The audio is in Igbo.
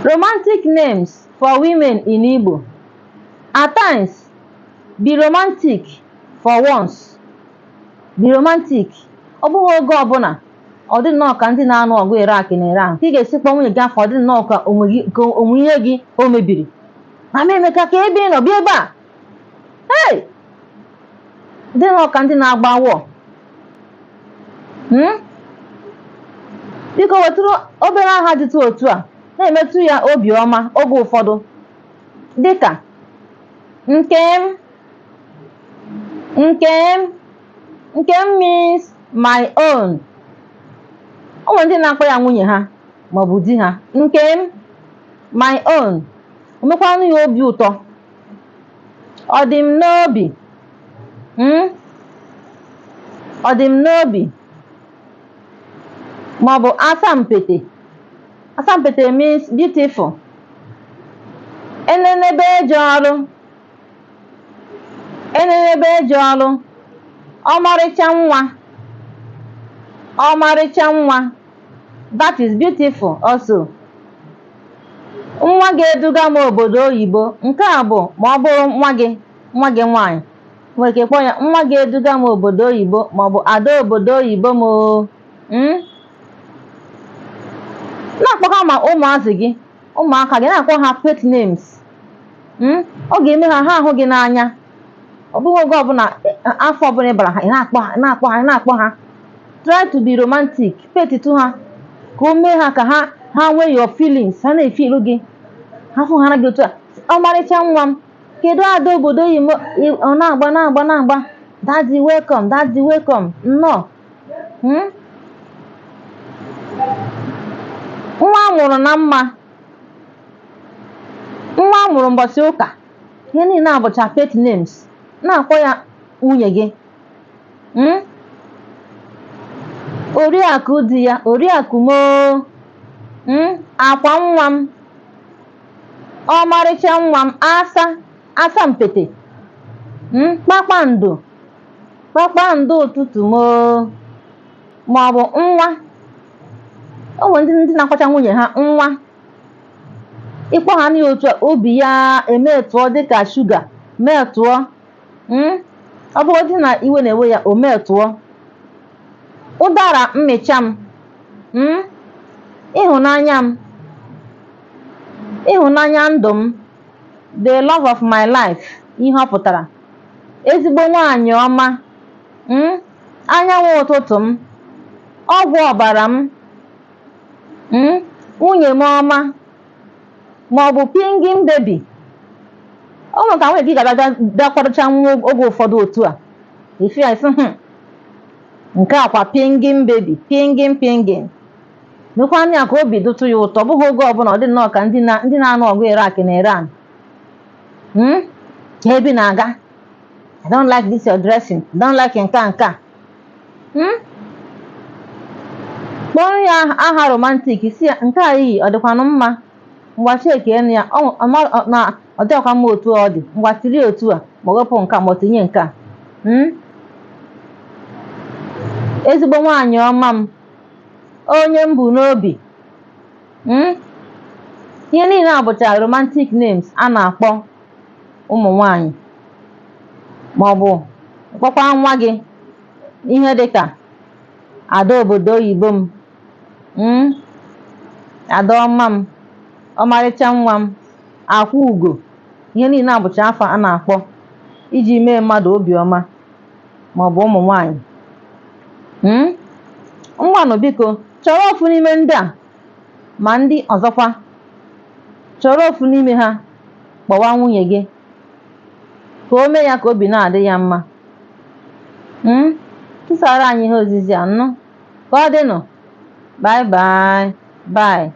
Romantic names for women in Igbo. At times, be romantic for once. Be romantic. Ọ bụghị oge ọbụla ọ dị nnọọ ka ndị na-anụ ọgụ Iraq na Iran ka ị ga-esi kpọọ nwunye gị afa ọ dị nnọọ ka onwe gị ka onwe ihe gị o mebiri. Mama Emeka ka ebe ị nọ bịa ebe a. Hey! Dị nnọọ ka ndị na-agba war. Biko wetụrụ obere aha dịtụ otu a na-emetụ ya obi ọma oge ụfọdụ dịka Nkem. Nkem. Nkem means my own. O nwere ndị na-akpọ ya nwunye ha maọbụ di ha. Nkem, my own. O mekwanụ ya obi ụtọ. Ọ dị m n'obi. Ọ dị m n'obi. Maọbụ asampete. Asampete means beautiful. Enenebe eje ọrụ. Enenebe eje ọrụ. Ọmarịcha nwa. Ọmarịcha nwa. That is beautiful also. Nwa ga-eduga m obodo oyibo. Nke a bụ ma ọ bụrụ nwa gị nwaanyị. Nwere ike kpọọ ya nwa ga-eduga m obodo oyibo maọbụ ada obodo oyibo m o. Na-akpọkwa ma ụmụazị gị, ụmụaka gị, na-akpọ ha pet names. Ọ ga-eme ha ha ahụ gị n'anya. Ọ bụghị oge ọbụla afọ ọbụla ị bara ha, ị na-akpọ ha, na-akpọ ha, na-akpọ ha. Try to be romantic. Petitụ ha ka o mee ha ka ha nwee your feelings, ha na-efilu gị. Ha fụ ha gị otu a. Ọmarịcha nwa m, kedu ada obodo oyibo ọ na-agba na-agba na-agba. Daddy welcome, daddy welcome, nnọọ. Nwa a mụrụ na mma, nwa a mụrụ mbọchị ụka, ihe niile a bụcha pet names. Na-akpọ ya nwunye gị. Oriakụ di ya, oriakụ moo. Akwa nwa m, ọmarịcha nwa m, asa, asampete. Kpakpando, kpakpando ụtụtụ moo. Maọbụ nwa. O nwere ndị na-akpọcha nwunye ha nwa. Ịkpọ ha n'ihi otu a, obi ya emetụọ dịka shuga metụọ. Ọ bụgodị na iwe na-ewe ya, o metụọ. Ụdara mmịcha m. Ịhụnanya m. Ịhụnanya ndụ m. The love of my life. Ihe ọ pụtara. Ezigbo nwaanyị ọma. Anyanwụ ụtụtụ m. Ọgwụ ọbara m. Nwunye m ọma. Maọbụ pingin baby. O nwere ka nwunye gị ga-abịa bịa kwadocha nwa oge ụfọdụ otu a. Ife ya isi nke a kwa pingin baby, pingin pingin. Mekwanụ ya ka obi dịtụ ya ụtọ. Ọ bụghị oge ọbụla ọ dị nnọọ ka ndị na-anụ ọgụ Iraq na Iran. Ka ebe ị na-aga. I don't like this your dressing. I don't like nke a nke a. Kpọrọ ya aha romantic, si ya nke a iyi ọ dịkwanụ mma. Ngwa chekienụ ya, na ọ dịghịkwa mma otu ọ dị. Ngwa tiri otu a ma wepụ nke a ma ọ tinye nke a. Ezigbo nwaanyị ọma m, onye m bụ n'obi. Ihe niile a bụcha romantic names a na-akpọ ụmụ nwaanyị. Maọbụ kpọkwa nwa gị ihe dịka ada obodo oyibo m. Ada ọma m, ọmarịcha nwa m, akwa ugo. Ihe niile a bụcha afa a na-akpọ iji mee mmadụ obiọma maọbụ ụmụ nwaanyị. Ngwanụ biko chọrọ ofu n'ime ndị a ma ndị ọzọkwa. Chọrọ ofu n'ime ha kpọwa nwunye gị ka o mee ya ka obi na-adị ya mma. Tụsara anyị ihe ozizi a nnụ. Ka ọ dịnụ. Bye bye. Bye.